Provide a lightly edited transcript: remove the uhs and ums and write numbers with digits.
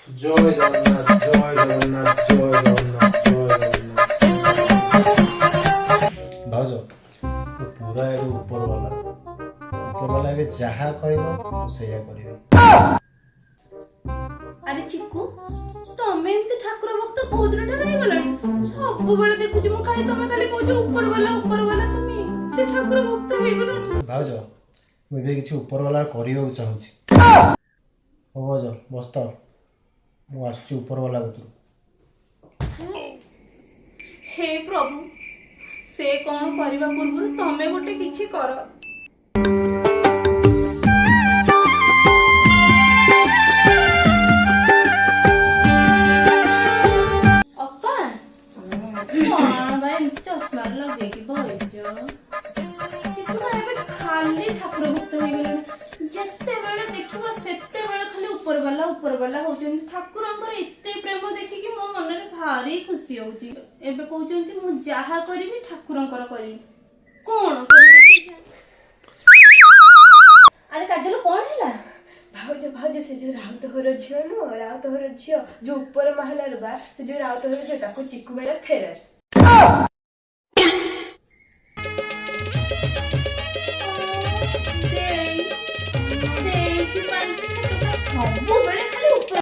ଜୟ ଜଗନ୍ନାଥ, ଜୟ ଜଗନ୍ନାଥ, ଜୟ ଜଗନ୍ନାଥ, ଜୟ ଜଗନ୍ନାଥ। ଭାଉଜ, ମୁଁ ପୁରା ଏବେ ଉପର ବାଲା। ଉପର ବାଲା ଏବେ ଯାହା କହିବ, ମୁଁ ସେଇଆ କରିବି। ଆରେ ଚିକୁ, ତମେ ଏମିତି ଠାକୁର ଭକ୍ତ କୋଉ ଦିନ ଠାରୁ ହେଇଗଲାଣି? ସବୁବେଳେ ଦେଖୁଛି ମୁଁ ଖାଲି, ତମେ ଖାଲି କହୁଛ ଉପର ବାଲା, ଉପର ବାଲା। ତମେ ଏତେ ଠାକୁର ଭକ୍ତ ହେଇଗଲାଣି? ଭାଉଜ, ମୁଁ ଏବେ କିଛି ଉପର ବାଲା କରିବାକୁ ଚାହୁଁଛି। ହଉ ଭାଉଜ, ବସିଥାଅ, ମୁଁ ଆସୁଛି ଉପର ବାଲା କତିରୁ। ହେ ପ୍ରଭୁ, ସେ କଣ କରିବା ପୂର୍ବରୁ ତମେ ଗୋଟେ କିଛି କର। ଅପା, କଣ ବା ଏମିତି ଚଷମା ଲଗେଇକି ବଇଛ? ଚିକୁ ନା ଏବେ ଖାଲି ଠାକୁର ଭକ୍ତ ହେଇଗଲାଣି। ଯେତେବେଳେ ଦେଖିବ ସେତେବେଳେ ଖାଲି ଉପର ବାଲା, ଉପର ବାଲା ହଉଛନ୍ତି। ଠାକୁରଙ୍କର ଏତେ ପ୍ରେମ ଦେଖିକି ମୋ ମନରେ ଭାରି ଖୁସି ହଉଛି। ଏବେ କହୁଛନ୍ତି, ମୁଁ ଯାହା କରିବି ଠାକୁରଙ୍କର କରିବି। କଣ କରିବେ କେଜାଣି? ଆରେ କାଜଲ, କଣ ହେଲା? ଭାଉଜ, ଭାଉଜ, ସେ ଯୋଉ ରାଉତ ଘର ଝିଅ ନୁହଁ, ରାଉତ ଘର ଝିଅ ଯୋଉ ଉପର ମହଲାରୁ ବା, ସେ ଯୋଉ ରାଉତ ଘର ଝିଅ, ତାକୁ ଚିକୁ ଭାଇର ଫେରାର। ଦେଇ, ସେଇଥିପାଇଁ ତ ସବୁବେଳେ ଖାଲି